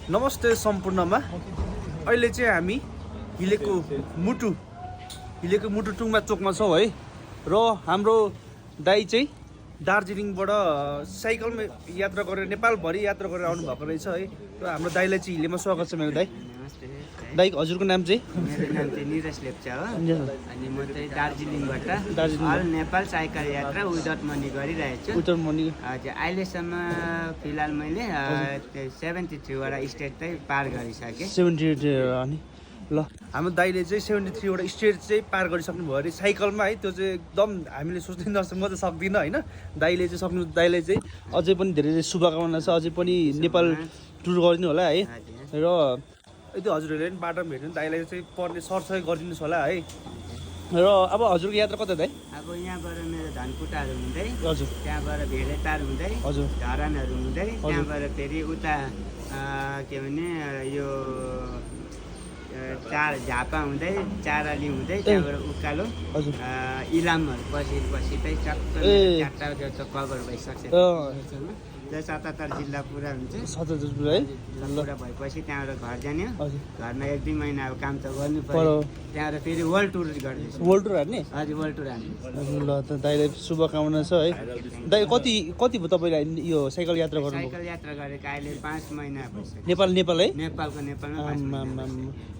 नमस्ते सम्पूर्णमा अहिले चाहिँ हामी हिलेको मुटुटुङमा चोकमा छौँ है र हाम्रो दाइ चाहिँ दार्जिलिङबाट साइकलमा यात्रा गरेर नेपालभरि यात्रा गरेर आउनु भएको रहेछ है र हाम्रो दाइलाई चाहिँ हिलेमा स्वागत छ मेरो दाइ। दाइ हजुरको नाम चाहिँ? मेरो नाम चाहिँ निरज लेप्चा हो अनि म चाहिँ दार्जिलिङबाट अल नेपाल साइकल यात्रा विदाउट मनी गरिरहेको छु। विदाउट मनी हजुर अहिलेसम्म फिलहाल मैले 73 वटा स्टेट चाहिँ पार गरिसकेँ। 73 अनि ल हाम्रो दाइले चाहिँ 73 वटा स्टेट चाहिँ पार गरिसक्नु भयो अरे साइकलमा है। त्यो चाहिँ एकदम हामीले सोच्दै नसक्छ, म त सक्दिनँ होइन। दाइले चाहिँ सक्नु, दाइले चाहिँ अझै पनि धेरै धेरै शुभकामना छ, अझै पनि नेपाल टुर गरिदिनु होला है। र यदि हजुरहरूले पनि बाटोमा भेट्नु दाइलाई चाहिँ पर्ने सरसफाइ गरिदिनुहोस् होला है। र अब हजुरको यात्रा कता दाइ? अब यहाँबाट मेरो धनकुटाहरू हुँदै हजुर, त्यहाँबाट भेडेटार हुँदै हजुर, धरानहरू हुँदै त्यहाँबाट फेरि उता के भने यो झापा हुँदै चाराली हुँदै त्यहाँबाट उकालो इलामहरू पछि चाहिँ चारवटा जस्तो कभर भइसक्छ। 77 जिल्ला पुरा हुन्छ, 77 पुरा है। पुरा भएपछि त्यहाँबाट घर जाने, घरमा 1-2 महिना अब काम त गर्नु पर्यो। त्यहाँबाट फेरि वर्ल्ड टुर गर्दैछ। वर्ल्ड टुर हान्ने? हजुर वर्ल्ड टुर हान्ने। ल त दाइलाई शुभकामना छ है। दाइ कति भयो तपाईँलाई यो साइकल यात्रा गर्नु? साइकल यात्रा गरेको अहिले 5 महिना भइसक्यो। नेपाल है? नेपालमा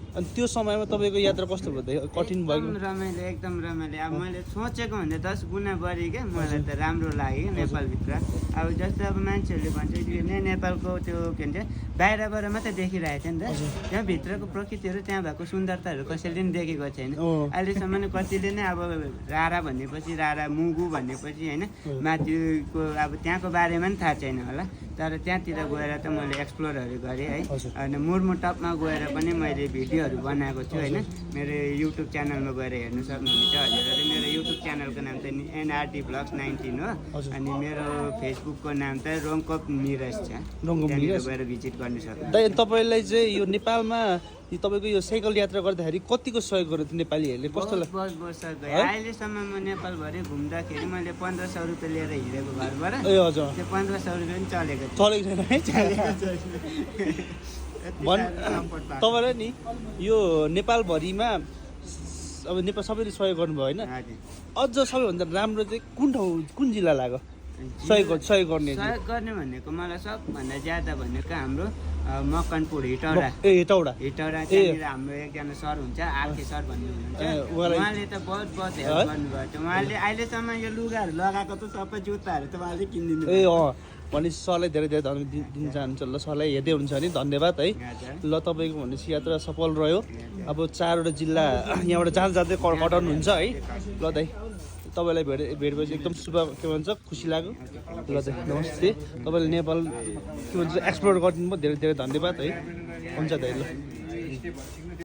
अनि त्यो समयमा तपाईँको यात्रा कस्तो भयो? कठिन भयो? एकदम रमाइलो। अब मैले सोचेको भन्दा 10 गुणा बढी क्या, मलाई त राम्रो लाग्यो नेपालभित्र। अब जस्तो अब मान्छेहरूले भन्छ नेपालको त्यो के भन्छ बाहिरबाट मात्रै देखिरहेको थियो नि त, त्यहाँ भित्रको प्रकृतिहरू त्यहाँ भएको सुन्दरताहरू कसैले पनि देखेको छैन अहिलेसम्म। कतिले नै अब रारा भनेपछि, रारा मुगु भनेपछि होइन माथिको अब त्यहाँको बारेमा पनि थाहा छैन होला, तर त्यहाँतिर गएर त मैले एक्सप्लोरहरू गरेँ है। अनि मुर्मुटपमा गएर पनि मैले भिडियोहरू बनाएको छु होइन। मेरो युट्युब च्यानलमा गएर हेर्नु सक्नुहुन्छ हजुरहरूले। मेरो युट्युब च्यानलको नाम चाहिँ NRD Vlogs 19 हो अनि मेरो फेसबुकको नाम चाहिँ रोङकप निरज छ। त्यहाँनिर गएर भिजिट गर्नु सक्नुहुन्छ। दाइ तपाईँलाई चाहिँ यो नेपालमा तपाईँको यो साइकल यात्रा गर्दाखेरि कतिको सहयोग गर्यो नेपालीहरूले? कस्तो बहुत सहयोग गयो। अहिलेसम्म म नेपालभरि घुम्दाखेरि मैले 1500 रुपियाँ लिएर हिँडेको घरबाट। ए हजुर, त्यो 1500 रुपियाँ पनि चलेको छैन है। तपाईँलाई नि यो नेपालभरिमा अब नेपाल सबैले सहयोग गर्नुभयो होइन? अझ सबैभन्दा राम्रो चाहिँ कुन ठाउँ, कुन जिल्ला लाग्यो सहयोग गर्ने भनेको? मलाई सबभन्दा ज्यादा भनेको हाम्रो मकनपुर हेटौडा। त्यहाँनिर हाम्रो एकजना सर हुन्छ, आर्के सर भन्ने हुनुहुन्छ, उहाँले त बहुत हेल्प गर्नुभएको थियो। उहाँले अहिलेसम्म यो लुगाहरू लगाएको त सबै जुत्ताहरू त उहाँले किनिदिनु। ए भने सरलाई धेरै धेरै धन्यवाद दिन चाहन्छु। ल सरलाई हेर्दै हुन्छ भने धन्यवाद है। ल तपाईँको भनेपछि यात्रा सफल रह्यो। अब 4वटा जिल्ला यहाँबाट जाँदै कटाउनुहुन्छ है। ल दाइ तपाईँलाई भेटेपछि एकदम शुभ के भन्छ खुसी लाग्यो। ल दाइ नमस्ते। तपाईँले नेपाल के भन्छ एक्सप्लोर गरिदिनु भयो, धेरै धेरै धन्यवाद है। हुन्छ दाइ ल।